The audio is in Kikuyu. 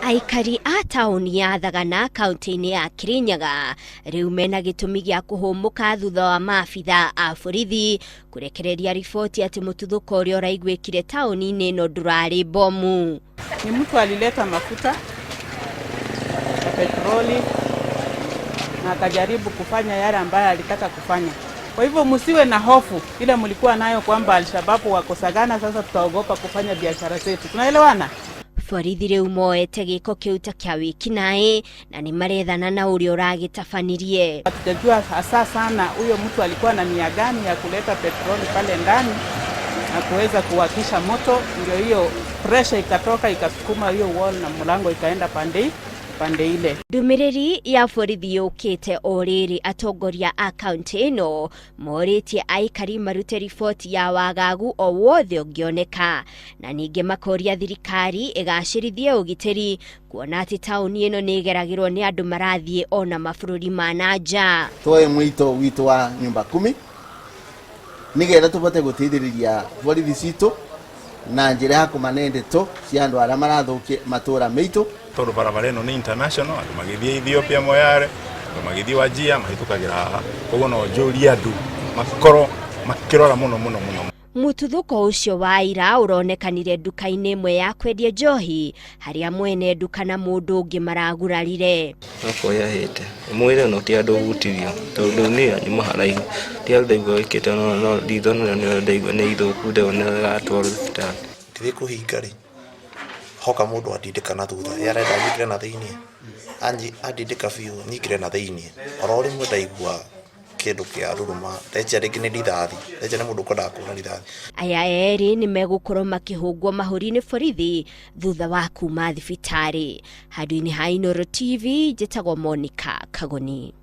Aikari a taũni ya Thagana kaunti-inĩ ya Kirinyaga rĩu mena gĩtũmi gĩa kũhũmũka thutha wa maabitha a borithi kũrekereria riboti atĩ mũtuthũko ũrĩa ũraiguĩkire taũni-inĩ ĩno ndũrarĩ bomu. Ni mtu alileta mafuta ya petroli na akajaribu kufanya yale ambayo alitaka kufanya. Kwa hivyo msiwe na hofu ile mlikuwa nayo kwamba Alshababu wako Sagana, sasa tutaogopa kufanya biashara zetu. Tunaelewana? Borithi rĩu moete gĩko kĩu ta kĩa wĩkinaĩ na nĩ marethana na ũrĩa ũragĩtabanirie. Hatujajua hasa sana huyo mtu alikuwa na nia gani ya kuleta petroli pale ndani na kuweza kuwakisha moto, ndio hiyo pressure ikatoka ikasukuma hiyo wall na mlango ikaenda pande ile. Ndũmĩrĩri ya borithi yũkĩte o rĩrĩ atongoria a kaunti ĩno morĩtie aikari marute riboti ya wagagu o wothe ũngĩoneka na ningĩ makoria thirikari ĩgacĩrithie ũgitĩri kuona atĩ taũni ĩno nĩ ĩgeragĩrwo nĩ andũ marathiĩ ona mabũrũri ma na nja. Twoe mwito witũ wa nyumba kumi nigetha tubote guteithiriria borithi citu na njira ya kumane ndeto cia andu aria marathukia matura maitu. Tondu barabara ĩno nĩ international, andũ magĩthiĩ Ethiopia Moyale, andũ magĩthiĩ Wajir mahĩtũkagĩra haha, koguo no njũrie andũ makorwo makĩrora mũno mũno mũno. Mũtuthũko ũcio wa ira ũronekanire nduka-inĩ ĩmwe ya kwendia njohi harĩa mwene nduka na mũndũ ũngĩ maragurarire. Okorwo yahĩte mwĩrĩ no ti andũ hutirio tondũ niĩ nyuma haraihu ti andũ ndaigua wĩkĩte no ritho narĩo ndaigua nĩ ithũku ndĩrona rĩratwarwo thibitarĩ. Ngĩthiĩ kũhinga rĩ, hoka mũndũ andindĩka na thutha, ye arenda nyingĩre na thĩiniĩ, andindĩka biũ nyingĩre na thĩiniĩ, oro rĩmwe ndaigua kĩndũ kĩa ruruma, ndecia rĩngĩ nĩ rithathi, ndecia nĩ mũndũ ũkwendaga kũhũra rithathi. Aya erĩ nĩ megũkorwo makĩhũngwo mahũri nĩ borithi thutha wa kuma thibitarĩ. Handũ-inĩ ha Inooro TV, njĩtagwo Monica Kagoni.